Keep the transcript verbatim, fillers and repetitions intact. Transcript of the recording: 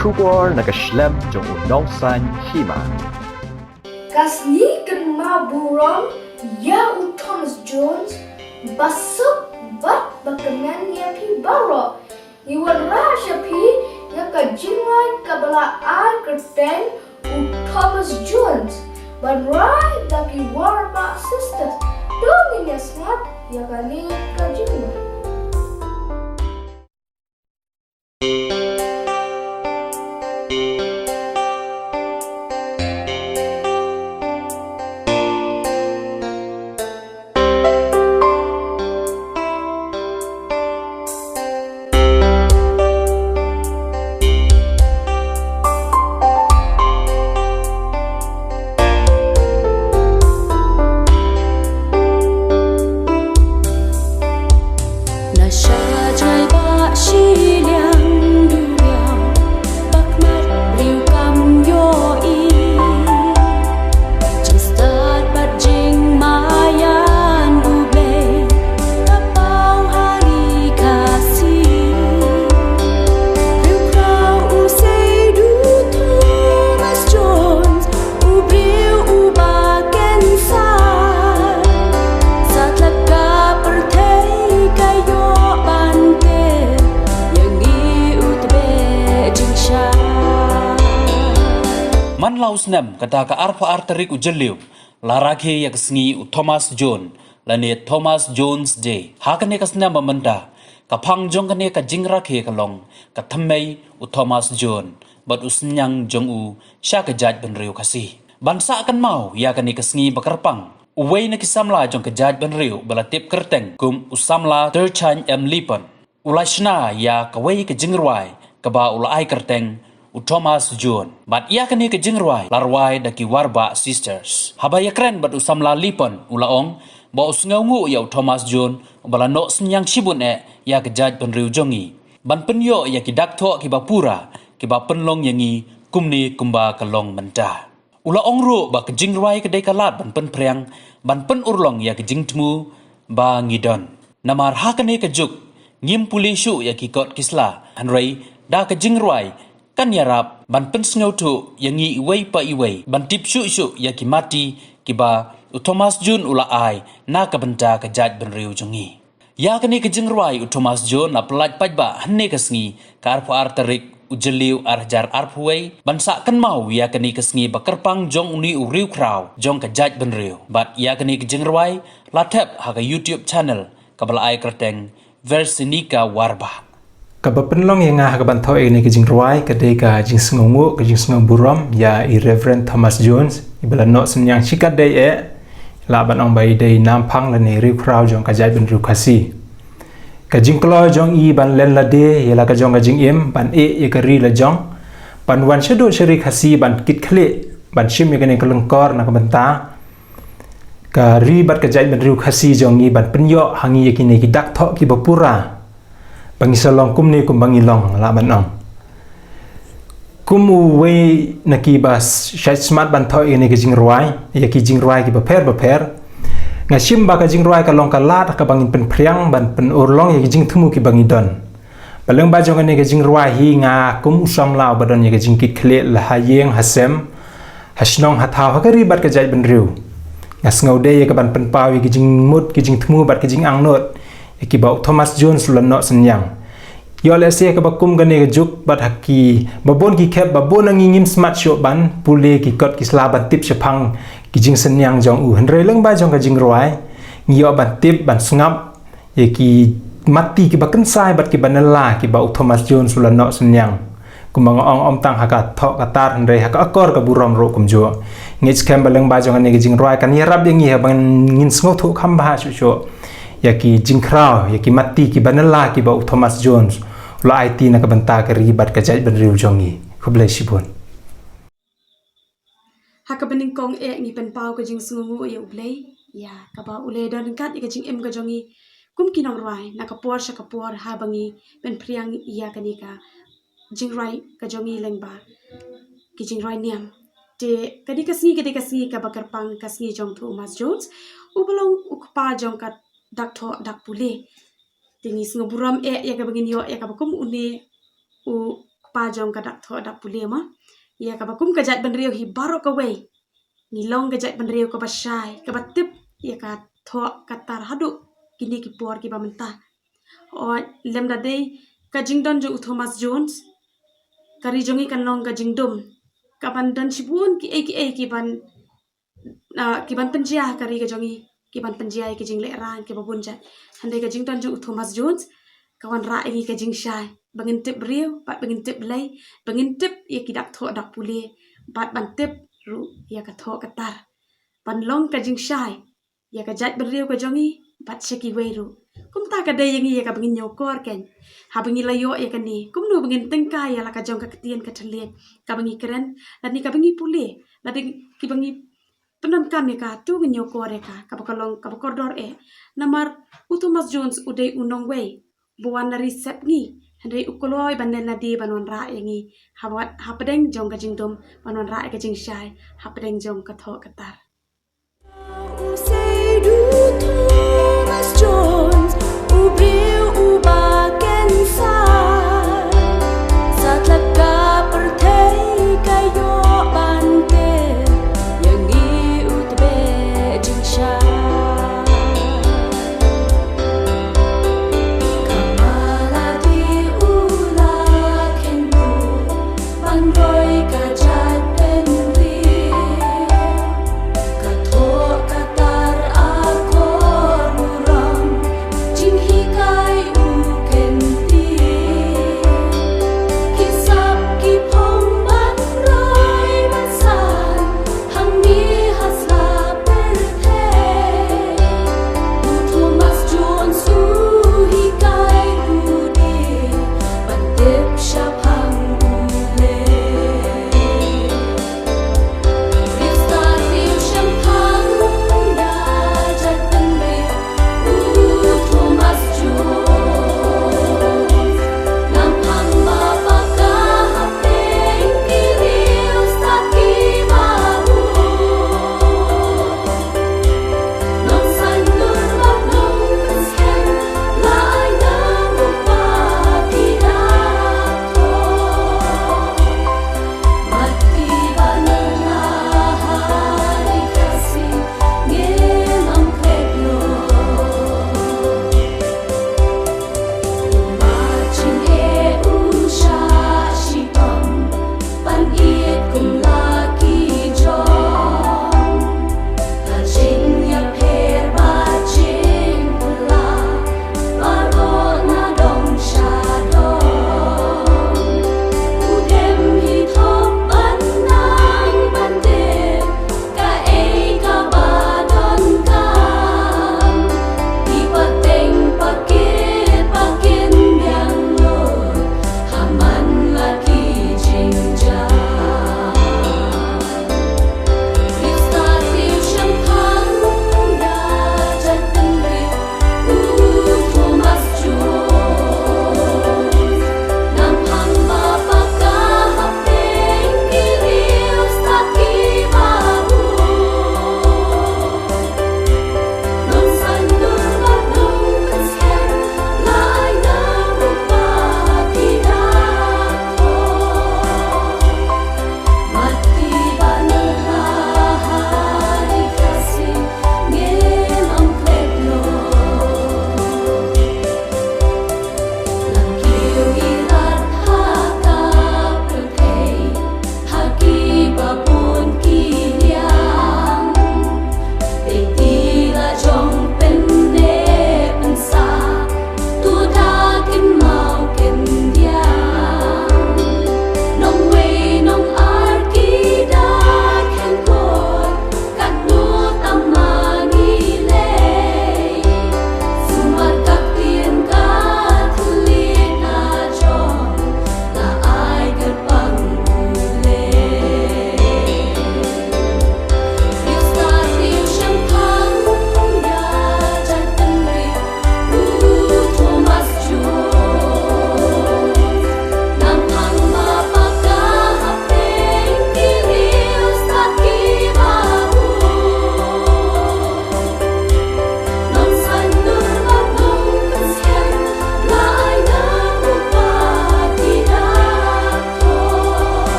Khubor na ka shlem jong u Nongsaiñ Hima. Ka sngi kynmaw burom ïa u Thomas Jones, ba suk bad ba kmen ïa phi baroh. Ngi wanrah sha phi ïa ka jingrwai kaba la ai kyrteng u Thomas Jones, ban rai da ki Warbah Sisters. To ngin ïa sngap ïa kane ka jingrwai. Na shajal ba shiliang duliang, bad mat briew kam ïohi. Jingstad bad jingmaïan U Blei, ka paw ha ri Khasi. Briew khraw u sei du Thomas Jones, u briew uba kynsan. Satlak ka pyrthei ka ïoh ban tip ïa ngi u tbeh jingshai. Man la u snem, kata ka arphew ar tarik u Jylliew, la rakhe ïa ka sngi u Thomas Jones, lane Thomas Jones Day. Ha kane ka snem ba mynta, ka phang jong kane ka jingrakhe ka long ka thymmei u Thomas Jones bad u synñiang jong u sha ka jaitbynriew Khasi. Ban sah kynmaw ïa kane ka sngi ba kyrpang, uwei na ki samla jong ka jaitbynriew ba la tip kyrteng kum u samla Tyrchang M Lipon, u la shna ïa kawei ka jingrwai kaba u la ai kyrteng u Thomas Jones. Bad ïa kane ka jingrwai la rwai da ki Warbah Sisters. Haba ïakren bad u samla Lipon, u la ong ba u sngewnguh ïa u Thomas Jones, uba la noh synñiang shibun eh ïa ka jaitbynriew jong ngi, ban pynïoh ïa ki dak thoh kiba pura, kiba pynlong ïa ngi kumne kumba ka long mynta. U la ong ruh ba ka jingrwai ka dei ka lad ban pynphriang, ban pynurlong ïa ka jingthmu ba ngi don. Namar ha kane ka juk, ngim pule shuh ïa ki kot ki sla, hynrei da ka jingrwai kan ïarap ban pynsngewthuh ïa ngi iwei pa iwei, ban tip shuh shuh ïa ki mati kiba u Thomas Jones u la ai na ka bynta ka jaitbynriew jong ngi. Ïa kane ka jingrwai u Thomas Jones la pyllait paidbah hynne ka sngi, ka arphew ar tarik u Jylliew ar hajar arphew wei, ban sah kynmaw ïa kane ka sngi ba kyrpang jong une u riewkhraw jong ka jaitbynriew. Bad ïa kane ka jingrwai la thep ha ka YouTube channel kaba la ai kyrteng Versenika Warbah. Kaba pynlong ïa nga ha kaban thoh ïa kane ka jingrwai ka dei ka jingsngewnguh, ka jingsngewburom ïa i Reverend Thomas Jones, iba la noh synñiang shikatdei eh, lah ban ong ba i dei i nongphang lane riewkhraw jong ka jaitbynriew Khasi. Ka jingkloi jong i ban len lade ïa la ka jong ka jingim, ban ïeh ïa ka ri la jong, ban wan shaduh sha ri Khasi ban kit khlieh, ban shim ïa kane ka lyngkor na ka bynta ka ri bad ka jaitbynriew Khasi jong ngi, ban pynïoh ha ngi ïa kine ki dak thoh kiba pura, ba ngi sa long kumne kumba ngi long, lah ban ong. Kum uwei na kiba shait smat ban thoh ïa kine ki jingrwai, ïa ki jingrwai kiba pher bapher, nga shim ba ka jingrwai ka long ka lad kaba ngin pynphriang ban pynurlong ïa ki jingthmu kiba ngi don. Ba lyngba jong kane ka jingrwai hi, nga kum u samla uba don ïa ka jingkit khlieh la ha ïing ha sem, ha shnong ha thaw, ha ka ri bad ka jaitbynriew, nga sngewdei ïa kaban pynpaw ïa ki jingmut, ki jingthmu bad ki jingangnud ïa kiba u Thomas Jones u la noh synñiang. Ïoh lehse ha kaba kum kane ka juk bad ha kiba bun ki khep, ba bun na ngi ngim smat shuh ban pule ki kot ki sla ban tip shaphang ki jingsynñiang jong u, hynrei lyngba jong ka jingrwai ngi ïoh ban tip, ban sngap ïa ki mati kiba kynsai bad kiba nylla kiba u Thomas Jones u la noh synñiang. Kumba nga ong, ym tang ha ka thoh ka tar, hynrei ha ka akor ka burom ruh kumjuh. Ngeit skhem ba lyngba jong kane ka jingrwai kan ïarap ïa ngi haba ngin sngewthuh kham bha shuh shuh ïa ki jingkhraw, ïa ki mati kiba nylla kiba u Thomas Jones u la aiti na ka bynta ka ri bad ka jaitbynriew jong ngi. Khublei shibun. Ha kaba nyngkong eh ngi pynpaw ka jingsngewnguh ïa U Blei, ïa kaba u la don ryngkat ïa ka jingim ka jong ngi kum ki nongrwai, na ka por sha ka por, haba ngi pynphriang ïa kane ka jingrwai ka jong ngi lyngba ki jingrwai niam. Te kane ka sngi, kane ka sngi kaba kyrpang, ka sngi jong u Thomas Jones, uba long u kpa jong ka dak thoh dak pule. Te ngi sngewburom eh ïa kaba ngin ïoh ïa kaba kum une u pa jong ka dak thoh dak pule ma. Ïa kaba kum ka jaitbynriew hi baroh kawei ngi long ka jaitbynriew kaba shai, kaba tip ïa ka thoh ka tar haduh kine ki por kiba mynta. O, lymda dei ka jingdon jong u Thomas Jones, ka ri jong ngi kan long ka jingdum, kaban don shibun kiei kiei kiban, ah, kiban pynjia ha ka ri ka jong ngi, kiban pynjia ïa ki jinglehraiñ kiba bun jait. Hynrei ka jingdon jong u Thomas Jones ka wanrah ïa ngi ka jingshai ba ngin tip briew bad ba ngin tip Blei, ba ngin tip ïa ki dak thoh dak pule bad ban tip ruh ïa ka thoh ka tar, ban long ka jingshai ïa ka jaitbynriew ka jong ngi bad sha kiwei ruh. Kumta ka dei ïa ngi ïa kaba ngin ñiewkor kein, haba ngi la ïoh ïa kane, kumno ba ngin tyngkai ïa la ka jong ka ktien ka thylliej kaba ngi kren lane kaba ngi pule, lane kiba ngi pyndonkam ïa ka, to ngin ñiewkor ïa ka, kaba ka long kaba kordor eh. Namar u Thomas Jones u dei u nongwei ba wan na ri sepngi, hynrei u kloi ban len lade ban wanrah ïa ngi haba, hapdeng jong ka jingdum, ban wanrah ïa ka jingshai hapdeng jong ka thoh ka tar. U Seidu Thomas Jones, u briew